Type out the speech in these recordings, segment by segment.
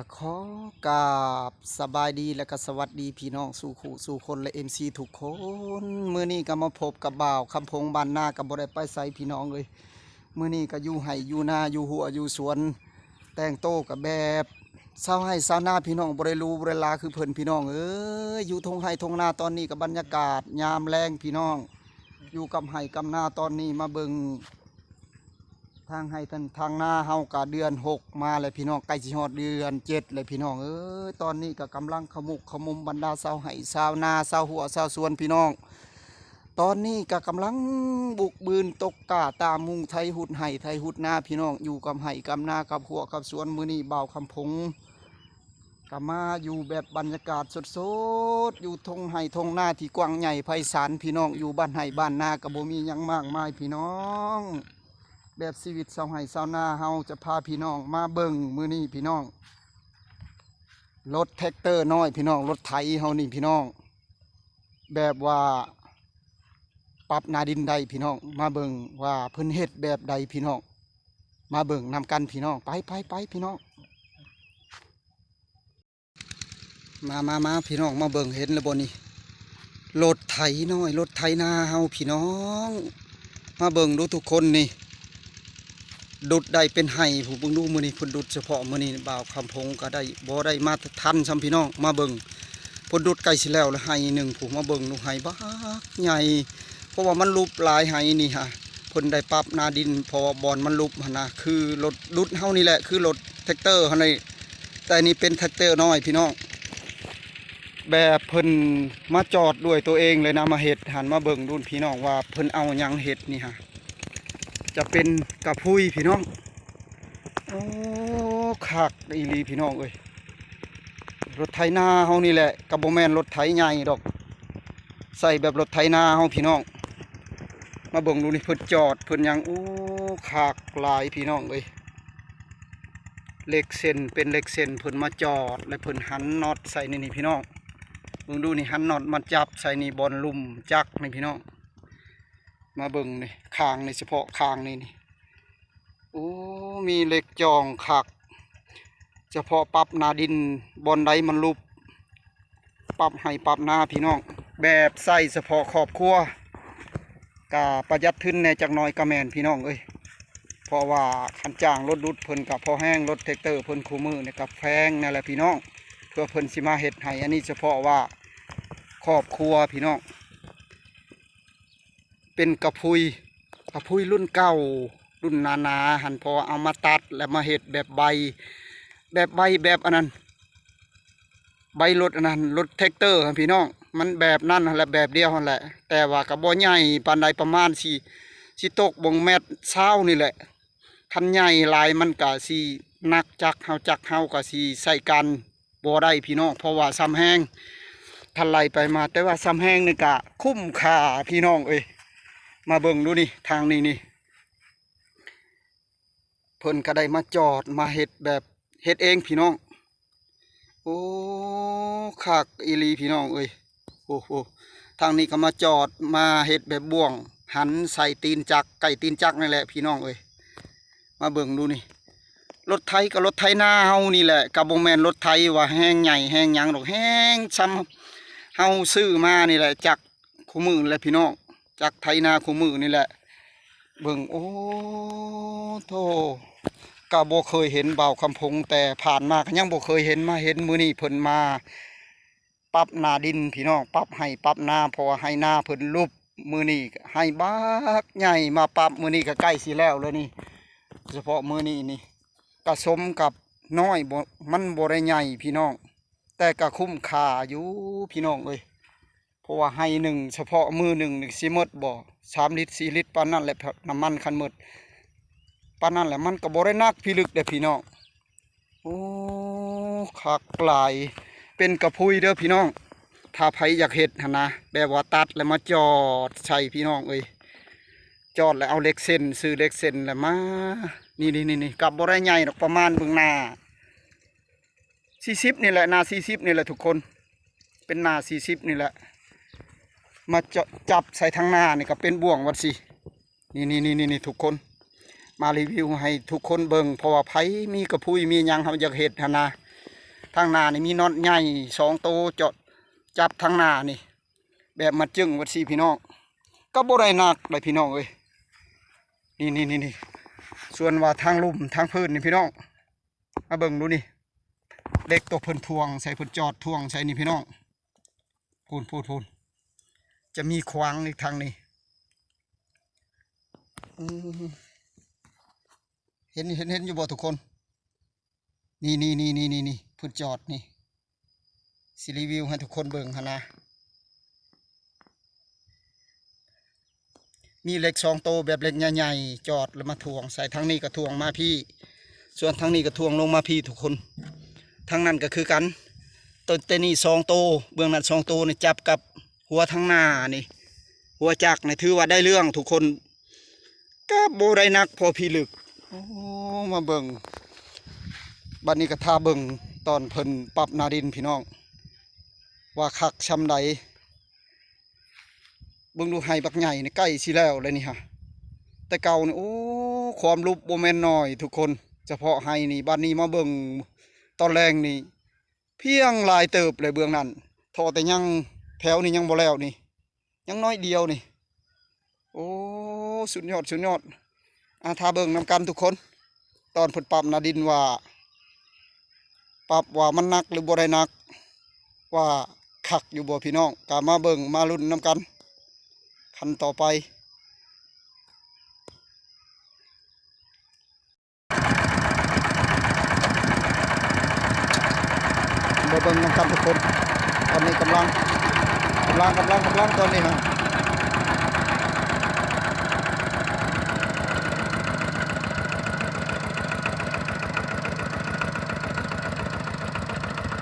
ກະຂໍກາບສະບາຍດີ ແລະກະສະຫວັດດີພີ່ນ້ອງສູ່ຄູ່ສູ່ຄົນ ແລະເອັຟຊີທຸກຄົນ. ມື້ນີ້ກະມາພົບກັບບ່າວຄຳພົງບ້ານນາ ກະບໍ່ໄດ້ໄປໃສພີ່ນ້ອງເອີຍ. ມື້ນີ້ກະຢູ່ໄຮ່ຢູ່ນາ ຢູ່ຮົ້ວຢູ່ສວນ ແຕ່ງໂຕກະແບບຊາວໄຮ່ຊາວນາພີ່ນ້ອງ ບໍ່ໄດ້ຫຼູບໍ່ໄດ້ຫຼາຄືເພິ່ນພີ່ນ້ອງເອີຍ. ຢູ່ທົ່ງໄຮ່ທົ່ງນາຕອນນີ້ກະບັນຍາກາດຍາມແລງພີ່ນ້ອງ ຢູ່ກັບໄຮ່ກັບນາຕອນນີ້ ມາເບິ່ງ ທາງໄຮ່ທາງ ທາງນາເຮົາກະເດືອນຫົກມາແລ້ວພີ່ນ້ອງ ໃກ້ຊິຮອດເດືອນເຈັດແລ້ວພີ່ນ້ອງເອີຍ. ຕອນນີ້ກະກຳລັງຂະໝຸກຂະໝຸມບັນດາຊາວໄຮ່ຊາວນາ ຊາວຮົ້ວຊາວສວນພີ່ນ້ອງ. ຕອນນີ້ກະກຳລັງບຸກບືນຕົກກ້າຕາມຸງ ໄຖຮຸດໄຮ່ໄຖຮຸດນາພີ່ນ້ອງ ຢູ່ກັບໄຮ່ກັບນາກັບຮົ້ວກັບສວນ. ມື້ນີ້ບ່າວຄຳພົງກະມາຢູ່ແບບບັນຍາກາດສົດໆ ຢູ່ທົ່ງໄຮ່ທົ່ງນາທີ່ກວ້າງໃຫຍ່ໄພສານພີ່ນ້ອງ ຢູ່ບ້ານໄຮ່ບ້ານນາກະບໍ່ມີຫຍັງມາກມາຍພີ່ນ້ອງ. ແບບຊີວິດຊາວໄຮ່ຊາວນາເຮົາຈະພາພີ່ນ້ອງມາເບິ່ງມື້ນີ້ພີ່ນ້ອງ ລົດແທກເຕີນ້ອຍພີ່ນ້ອງ ລົດໄຖເຮົານີ້ພີ່ນ້ອງ ແບບວ່າປັບນາດິນໄດ້ພີ່ນ້ອງ. ມາເບິ່ງວ່າເພິ່ນເຮັດແບບໃດພີ່ນ້ອງ ມາເບິ່ງນຳກັນພີ່ນ້ອງ ໄປໆໆ ພີ່ນ້ອງ. ມາ ມາ ມາ ພີ່ນ້ອງ ມາເບິ່ງ ເຫັນແລ້ວບໍ່ນີ້ ລົດໄຖນ້ອຍ ລົດໄຖນາເຮົາພີ່ນ້ອງ. ມາເບິ່ງດູທຸກຄົນນີ້ ດຸດໄດ້ເປັນໄຮ່ພຸ້ນ ເບິ່ງດູ ມື້ນີ້ເພິ່ນດຸດສະເພາະມື້ນີ້ ບ່າວຄຳພົງກະໄດ້ ບໍ່ໄດ້ມາທັນຊ້ຳພີ່ນ້ອງ. ມາເບິ່ງ ເພິ່ນດຸດໃກ້ຊິແລ້ວລະ ໄຮ່ໜຶ່ງພຸ້ນ ມາເບິ່ງດູ ໄຮ່ບັກໃຫຍ່ ເພາະວ່າມັນຫຼຸບຫຼາຍໄຮ່ນີ້ຫາ. ເພິ່ນໄດ້ປັບນາດິນ ເພາະວ່າບ່ອນມັນຫຼຸບຫັ້ນນະ ຄືລົດດຸດເຮົານີ້ແຫຼະ ຄືລົດແທກເຕີຫັ້ນແຫຼະ ແຕ່ນີ້ເປັນແທກເຕີນ້ອຍພີ່ນ້ອງ ແບບເພິ່ນມາຈອດດ້ວຍໂຕເອງເລີຍນະ ມາເຮັດຫັ້ນ. ມາເບິ່ງດູພີ່ນ້ອງວ່າເພິ່ນເອົາຫຍັງເຮັດນີ້ຫາ ຈະເປັນກະພຸຍພີ່ນ້ອງ. ໂອ້ ຄັກອີ່ຫຼີພີ່ນ້ອງເອີຍ ລົດໄຖນາເຮົານີ້ແຫຼະ ກະບໍ່ແມ່ນລົດໄຖໃຫຍ່ດອກ ໃຊ້ແບບລົດໄຖນາເຮົາພີ່ນ້ອງ. ມາເບິ່ງດູນີ້ ເພິ່ນຈອດເພິ່ນຫຍັງ ໂອ້ ຄັກຫຼາຍພີ່ນ້ອງເອີຍ. ເຫຼັກເສັ້ນ ເປັນເຫຼັກເສັ້ນ ເພິ່ນມາຈອດ ແລະເພິ່ນຫັນນັອດໃສ່ໃນນີ້ພີ່ນ້ອງ. ເບິ່ງດູນີ້ ຫັນນັອດມາຈັບໃສ່ນີ້ ບ່ອນລຸ່ມຈັກນີ້ພີ່ນ້ອງ. ມາເບິ່ງນີ້ ຄາງນີ້ ສະເພາະຄາງນີ້ນີ້ ໂອ້ ມີເຫຼັກຈ່ອງຄັກ ສະເພາະປັບໜ້າດິນ ບ່ອນໃດມັນຫຼຸບ ປັບໄຮ່ປັບນາພີ່ນ້ອງ. ແບບໃຊ້ສະເພາະຄອບຄົວ ກະປະຢັດທຶນແດ່ຈັກໜ້ອຍກະແມ່ນພີ່ນ້ອງເອີຍ ເພາະວ່າຄັນຈ້າງລົດດຸດເພິ່ນກະພໍແຮງ ລົດແທກເຕີເພິ່ນຄູ່ມື້ນີ້ກະແພງແນ່ແຫຼະພີ່ນ້ອງ ເພື່ອເພິ່ນຊິມາເຮັດໄຮ່. ອັນນີ້ສະເພາະວ່າຄອບຄົວພີ່ນ້ອງ. ເປັນກະພຸຍ ກະພຸຍລຸ້ນເກົ່າ ລຸ້ນໜາໆຫັ້ນ ເພາະວ່າເອົາມາຕັດ ແລ້ວມາເຮັດແບບໃບ ແບບໃບ ແບບອັນນັ້ນ ໃບລົດອັນນັ້ນ ລົດແທກເຕີຫັ້ນພີ່ນ້ອງ. ມັນແບບນັ້ນຫັ້ນແຫຼະ ແບບດຽວຫັ້ນແຫຼະ ແຕ່ວ່າກະບໍ່ໃຫຍ່ປານໃດ ປະມານຊິ ຊິຕົກເບິ່ງແມັດຊາວນີ້ແຫຼະ. ຄັນໃຫຍ່ຫຼາຍມັນກະຊິໜັກຈັກເຮົາ ຈັກເຮົາກະຊິໃຊ້ການບໍ່ໄດ້ພີ່ນ້ອງ ເພາະວ່າຊຳແຮງທັນໄຫຼໄປມາ ແຕ່ວ່າຊຳແຮງນີ້ກະຄຸ້ມຄ່າພີ່ນ້ອງເອີຍ. ມາເບິ່ງດູນີ້ ທາງນີ້ນີ້ ເພິ່ນກະໄດ້ມາຈອດມາເຮັດແບບເຮັດເອງພີ່ນ້ອງ. ໂອ້ ຄັກອີ່ຫຼີພີ່ນ້ອງເອີຍ. ໂອ້ໂຫ ທາງນີ້ກະມາຈອດມາເຮັດແບບບ່ວງຫັນໃສ່ຕີນຈັກ ໃກ້ຕີນຈັກນີ້ແຫຼະພີ່ນ້ອງເອີຍ. ມາເບິ່ງດູນີ້ ລົດໄຖກະລົດໄຖນາເຮົານີ້ແຫຼະ ກະບໍ່ແມ່ນລົດໄຖວ່າແຮງໃຫຍ່ແຮງຫຍັງດອກ ແຮງຊ່ຳເຮົາຊື້ມານີ້ແຫຼະ ຈັກຄູ່ມື້ແຫຼະພີ່ນ້ອງ ຈັກໄຖນາຄູ່ມື້ນີ້ແຫຼະ. ເບິ່ງ ໂອ້ໂທ້ ກະບໍ່ເຄີຍເຫັນບ່າວຄຳພົງ ແຕ່ຜ່ານມາກະຍັງບໍ່ເຄີຍເຫັນ ມາເຫັນມື້ນີ້ເພິ່ນມາປັບໜ້າດິນພີ່ນ້ອງ ປັບໄຮ່ປັບນາ ເພາະວ່າໄຮ່ນາເພິ່ນຫຼຸບ. ມື້ນີ້ໄຮ່ບັກໃຫຍ່ມາປັບ ມື້ນີ້ກະໃກ້ຊິແລ້ວແລ້ວນີ້ ສະເພາະມື້ນີ້ນີ້ ກະສົມກັບນ້ອຍ ບໍ່ ມັນບໍ່ໄດ້ໃຫຍ່ພີ່ນ້ອງ ແຕ່ກະຄຸ້ມຄ່າຢູ່ພີ່ນ້ອງເອີຍ. ເພາະວ່າໄຮ່ໜຶ່ງ ສະເພາະມື້ໜຶ່ງນີ້ຊິໝົດບໍ່ ສາມລິດ ສີ່ລິດ ປານນັ້ນແຫຼະ ນ້ຳມັນຄັນໝົດປານນັ້ນແຫຼະ ມັນກະບໍ່ໄດ້ໜັກພິລຶກເດ້ພີ່ນ້ອງ. ໂອ້ ຄັກຫຼາຍ ເປັນກະພຸຍເດີພີ່ນ້ອງ. ຖ້າໃຜຢາກເຮັດຫັ້ນນະ ແບບວ່າຕັດແລ້ວມາຈອດໃສ່ພີ່ນ້ອງເອີຍ ຈອດແລ້ວເອົາເຫຼັກເສັ້ນ ຊື້ເຫຼັກເສັ້ນແລ້ວມາ ນີ້ໆໆ ກະບໍ່ໄດ້ໃຫຍ່ດອກ ປະມານເບິ່ງໜ້າ ສີ່ສິບນີ້ແຫຼະ ໜ້າສີ່ສິບນີ້ແຫຼະທຸກຄົນ ເປັນໜ້າສີ່ສິບນີ້ແຫຼະ ມາຈະ ຈັບໃສ່ທາງໜ້ານີ້ກະເປັນບ່ວງວ່າຊີ້ ນີ້ໆໆໆ ທຸກຄົນ ມາຣີວິວໃຫ້ທຸກຄົນເບິ່ງ ເພາະວ່າໃຜມີກະພຸຍມີຫຍັງເຮົາຢາກເຮັດຫັ້ນນະ ທາງໜ້ານີ້ມີນັອດໃຫຍ່ສອງໂຕ ຈອດຈັບທາງໜ້ານີ້ ແບບມັດຈຶ້ງວ່າຊີ້ພີ່ນ້ອງ ກໍບໍ່ໄດ້ໜັກເດ້ພີ່ນ້ອງເອີຍ. ນີ້ໆໆໆ ສ່ວນວ່າທາງລຸ່ມທາງພື້ນນີ້ພີ່ນ້ອງ ມາເບິ່ງດູນີ້ ເຫຼັກຕົວເພິ່ນຖ່ວງໃສ່ ເພິ່ນຈອດຖ່ວງໃສ່ນີ້ພີ່ນ້ອງ ພຸ້ນໆໆ ຈະມີຂວາງອີກທາງນີ້ ອືມ ເຫັນ ເຫັນ ເຫັນຢູ່ບໍ່ທຸກຄົນ? ນີ້ໆໆໆ ເພິ່ນຈອດນີ້ ຊິຣີວິວໃຫ້ທຸກຄົນເບິ່ງຫັ້ນນະ. ມີເຫຼັກສອງໂຕແບບເຫຼັກໃຫຍ່ໆ ຈອດແລ້ວມາຖ່ວງໃສ່ ທາງນີ້ກໍຖ່ວງມາພີ້ ສ່ວນທາງນີ້ກໍຖ່ວງລົງມາພີ້ທຸກຄົນ. ທາງນັ້ນກໍຄືກັນ ໂຕ ແຕ່ນີ້ສອງໂຕ ເບື້ອງນັ້ນສອງໂຕນີ້ ຈັບກັບຫົວທາງໜ້ານີ້ ຫົວຈັກນີ້ ຖືວ່າໄດ້ເລື່ອງທຸກຄົນ. ກໍບໍ່ໄດ້ໜັກພໍພິລຶກ. ໂອ້ ມາເບິ່ງ ບັດນີ້ກໍຖ້າເບິ່ງຕອນເພິ່ນປັບໜ້າດິນພີ່ນ້ອງ ວ່າຄັກຊ່ຳໃດ. ເບິ່ງດູໄຮ່ບັກໃຫຍ່ນີ້ ໃກ້ຊິແລ້ວແລ້ວນີ້ຫະ ແຕ່ເກົ່ານີ້ ໂອ້ ຄວາມຫຼຸບບໍ່ແມ່ນນ້ອຍທຸກຄົນ ສະເພາະໄຮ່ນີ້. ບັດນີ້ມາເບິ່ງຕອນແລງນີ້ ພຽງຫຼາຍເຕີບເລີຍເບື້ອງນັ້ນ ເທາະແຕ່ຍັງ ແຖວນີ້ຍັງບໍ່ແລ້ວນີ້ ຍັງໜ້ອຍດຽວນີ້. ໂອ້ ສຸດຍອດ ສຸດຍອດ. ອ່າ ຖ້າເບິ່ງນຳກັນທຸກຄົນ ຕອນເພິ່ນປັບໜ້າດິນວ່າ ປັບວ່າມັນໜັກຫຼືບໍ່ໄດ້ໜັກ ວ່າຄັກຢູ່ບໍ່ພີ່ນ້ອງ ກໍມາເບິ່ງມາລຸ້ນນຳກັນ ຂັ້ນຕໍ່ໄປ. ມາເບິ່ງນຳກັນທຸກຄົນ ຕອນນີ້ກຳລັງ ກຳລັງ ກຳລັງ ກຳລັງ ຕອນນີ້ຫັ້ນ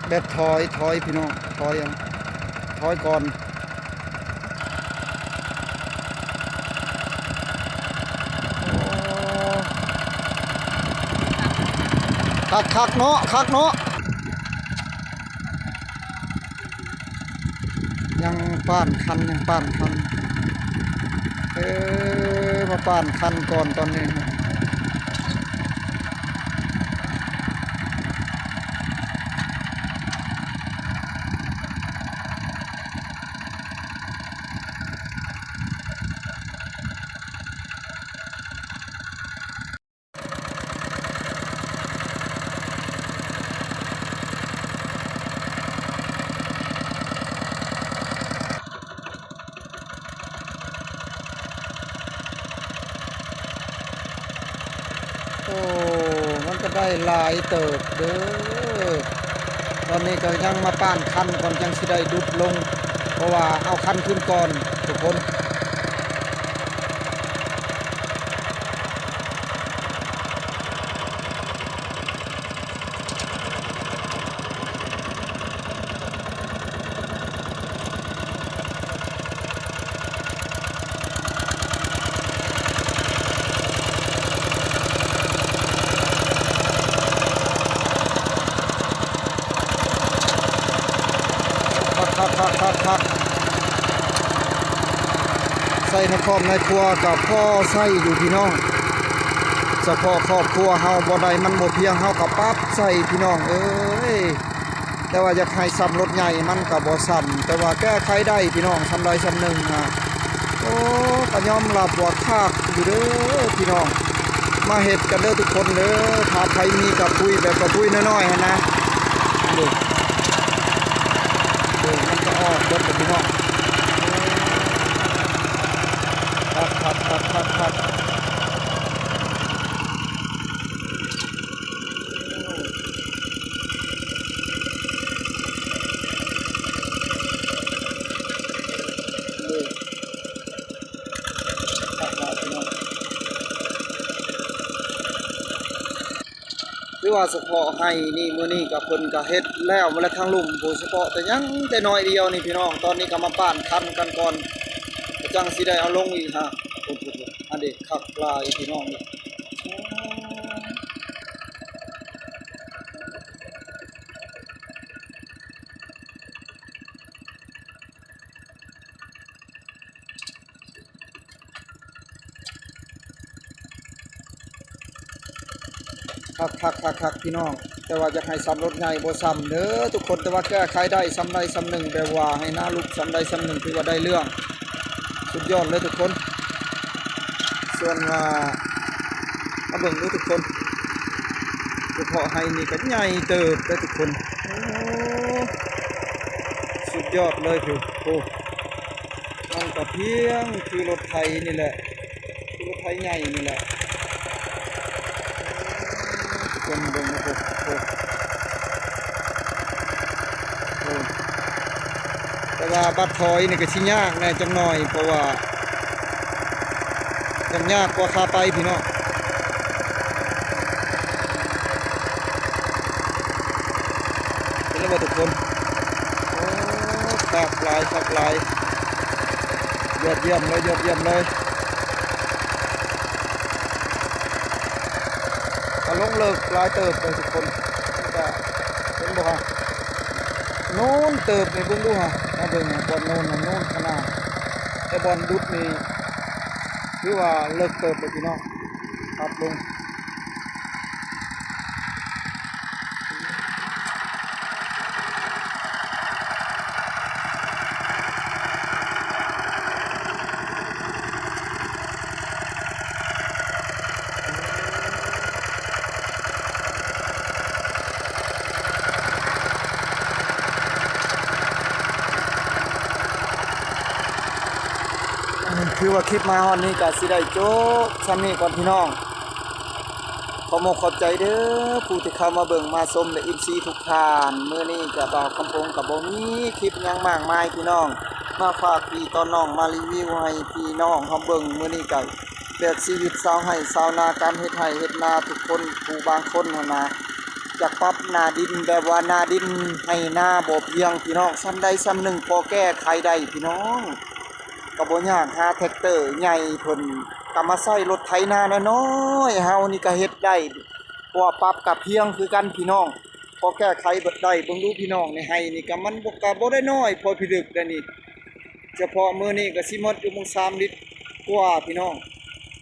ແບບຖອຍ ຖອຍ ພີ່ນ້ອງ ຖອຍ ອັນ ຖອຍກ່ອນ. ໂອ້ ຄັກໆ ເນາະ ຄັກເນາະ. ຍັງປ້ານຄັນ ຍັງປ້ານຄັນ ເອີ ມາປ້ານຄັນກ່ອນຕອນນີ້. ໂອ້ ມັນກໍໄດ້ຫຼາຍເຕີບເດີ້. ຕອນນີ້ກໍຍັງມາປ້ານຄັນກ່ອນ ຈັ່ງຊິໄດ້ດຸດລົງ ເພາະວ່າເອົາຄັນຂຶ້ນກ່ອນທຸກຄົນ. ຄັກໆໆໆໆ ໃສ່ໃນຄອບໃນຄົວກໍພໍໃຊ້ຢູ່ພີ່ນ້ອງ. ສະເພາະຄອບຄົວເຮົາບໍ່ໄດ້ ມັນບໍ່ພຽງ ເຮົາກໍປັບໃສ່ພີ່ນ້ອງເອີຍ. ແຕ່ວ່າຢາກໃຫ້ຊ່ຳລົດໃຫຍ່ມັນກໍບໍ່ຊ່ຳ ແຕ່ວ່າແກ້ໄຂໄດ້ພີ່ນ້ອງ ຊ່ຳໃດຊ່ຳໜຶ່ງນະ. ໂອ້ ກໍຍອມຮັບວ່າຄັກຢູ່ເດີ້ພີ່ນ້ອງ ມາເຮັດກັນເດີ້ທຸກຄົນເດີ້. ຖ້າໃຜມີກະປຸ້ຍແບບກະປຸ້ຍນ້ອຍໆຫັ້ນນະ ເບິ່ງ ເບິ່ງ ມັນກໍອອກເບິດເລີຍພີ່ນ້ອງ. ຄັກໆໆໆໆ. ຫຼືວ່າສະເພາະໄຮ່ນີ້ ມື້ນີ້ກໍເພິ່ນກໍເຮັດແລ້ວໝົດແລ້ວ ທາງລຸ່ມ ໂດຍສະເພາະແຕ່ຍັງແຕ່ໜ້ອຍດຽວນີ້ພີ່ນ້ອງ. ຕອນນີ້ກໍມາປ້ານຄັນກັນກ່ອນ ກໍຈັ່ງຊິໄດ້ເອົາລົງອີກຫັ້ນ. ໂອ້ໂຫ ອັນນີ້ຄັກຫຼາຍພີ່ນ້ອງ. ຄັກໆໆໆ ພີ່ນ້ອງ. ແຕ່ວ່າຢາກໃຫ້ຊ່ຳລົດໃຫຍ່ບໍ່ຊ່ຳເດີທຸກຄົນ, ແຕ່ວ່າແກ້ໄຂໄດ້ຊ່ຳໃດຊ່ຳໜຶ່ງ ແບບວ່າໃຫ້ນາຫຼຸບຊ່ຳໃດຊ່ຳໜຶ່ງ ຖືວ່າໄດ້ເລື່ອງ ສຸດຍອດເລີຍທຸກຄົນ. ສ່ວນວ່າ ມາເບິ່ງເດີທຸກຄົນ, ສະເພາະໄຮ່ນີ້ກໍໃຫຍ່ເຕີບເດີທຸກຄົນ. ໂອ້ ສຸດຍອດເລີຍພຸ້ນ. ໂອ້ ມັນກໍພຽງຄືລົດໄຖນີ້ແຫຼະ ຄືລົດໄຖໃຫຍ່ນີ້ແຫຼະ. ເບິ່ງ ເບິ່ງ ໂອ້ໂຫ ໂອ້ໂຫ ແຕ່ວ່າບັດຖອຍນີ້ກໍຊິຍາກແດ່ຈັກໜ່ອຍ ເພາະວ່າຍັງຍາກກວ່າຂາໄປພີ່ນ້ອງ. ເຫັນແລ້ວບໍ່ທຸກຄົນ? ໂອ້ ຄັກຫຼາຍ ຄັກຫຼາຍ ຍອດຢ້ຽມເລີຍ ຍອດຢ້ຽມເລີຍ. ກໍລົງເລິກຫຼາຍເຕີບເລີຍທຸກຄົນ. ນີ້ກໍເຫັນບໍ່ຮະ? ໂນນເຕີບນີ້ ເບິ່ງດູຮະ, ມາເບິ່ງບ່ອນໂນນນະ ໂນນຂະໜາດ, ແຕ່ບ່ອນດຸດນີ້ຖືວ່າເລິກເຕີບເລີຍພີ່ນ້ອງ. ປັບລົງ. ຖືວ່າຄລິບມາຮອດນີ້ກໍຊິໄດ້ຈົບຊ່ຳນີ້ກ່ອນພີ່ນ້ອງ. ຂໍຂອບອົກຂອບໃຈເດີ ຜູ້ທີ່ເຂົ້າມາເບິ່ງມາຊົມ ແລະ ເອັຟຊີ ທຸກທ່ານ. ມື້ນີ້ກະບ່າວຄຳພົງກະບໍ່ມີຄລິບຫຍັງມາກມາຍພີ່ນ້ອງ ມາຝາກພີ່ຕອນນ້ອງ ມາຣີວິວໃຫ້ພີ່ນ້ອງເຮົາເບິ່ງ. ມື້ນີ້ກະແບບຊີວິດຊາວໄຮ່ຊາວນາ ການເຮັດໄຮ່ເຮັດນາ ທຸກຄົນຜູ້ບາງຄົນຫັ້ນນະ ຢາກປັບໜ້າດິນ ແບບວ່າໜ້າດິນໄຮ່ນາບໍ່ພຽງພີ່ນ້ອງ ຊ່ຳໃດຊ່ຳໜຶ່ງພໍແກ້ໄຂໄດ້ພີ່ນ້ອງ. ກໍບໍ່ຍາກ ຫາແທັກເຕີໃຫຍ່ເພິ່ນກໍມາໃຊ້ລົດໄຖນານ້ອຍໆ ເຮົານີ້ກໍເຮັດໄດ້ ເພາະວ່າປັບກໍພຽງຄືກັນພີ່ນ້ອງ ພໍແກ້ໄຂເບິດໄດ້. ເບິ່ງດູພີ່ນ້ອງ ໃນໄຮ່ນີ້ກໍມັນບໍ່ ກໍບໍ່ໄດ້ນ້ອຍ ພໍພິລຶກໄດ໋ນີ້. ສະເພາະມື້ນີ້ກໍຊິໝົດຢູ່ໝົງສາມລິດກວ່າພີ່ນ້ອງ.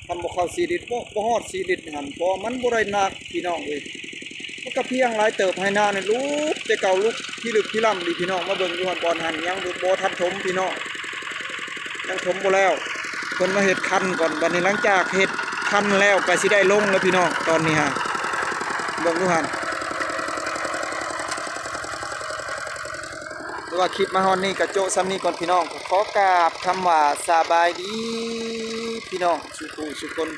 ຄັນບໍ່ເຂົ້າສີ່ລິດ ບໍ່ ບໍ່ຮອດສີ່ລິດຫັ້ນ ເພາະມັນບໍ່ໄດ້ໜັກພີ່ນ້ອງເອີຍ. ມັນກໍພຽງຫຼາຍເຕີບ ໄຮ່ນານີ້ຫຼຸບແຕ່ເກົ່າ ຫຼຸບພິລຶກພິລ່ຳດີພີ່ນ້ອງ. ມາເບິ່ງຢູ່ຫັ້ນ ບ່ອນຫັ້ນຍັງບໍ່ ບໍ່ທັນຖົມພີ່ນ້ອງ ຍັງຖົມບໍ່ແລ້ວ. ເພິ່ນມາເຮັດຄັນກ່ອນ ບັດນີ້ຫຼັງຈາກເຮັດຄັນແລ້ວກໍຊິໄດ້ລົງແລ້ວພີ່ນ້ອງ ຕອນນີ້ຫັ້ນ. ເບິ່ງຢູ່ຫັ້ນ. ແຕ່ວ່າຄລິບມາຮອດນີ້ກໍໂຈະຊ່ຳນີ້ກ່ອນພີ່ນ້ອງ. ຂໍກາບຄຳວ່າສະບາຍດີພີ່ນ້ອງສູ່ຜູ້ສູ່ຄົນ.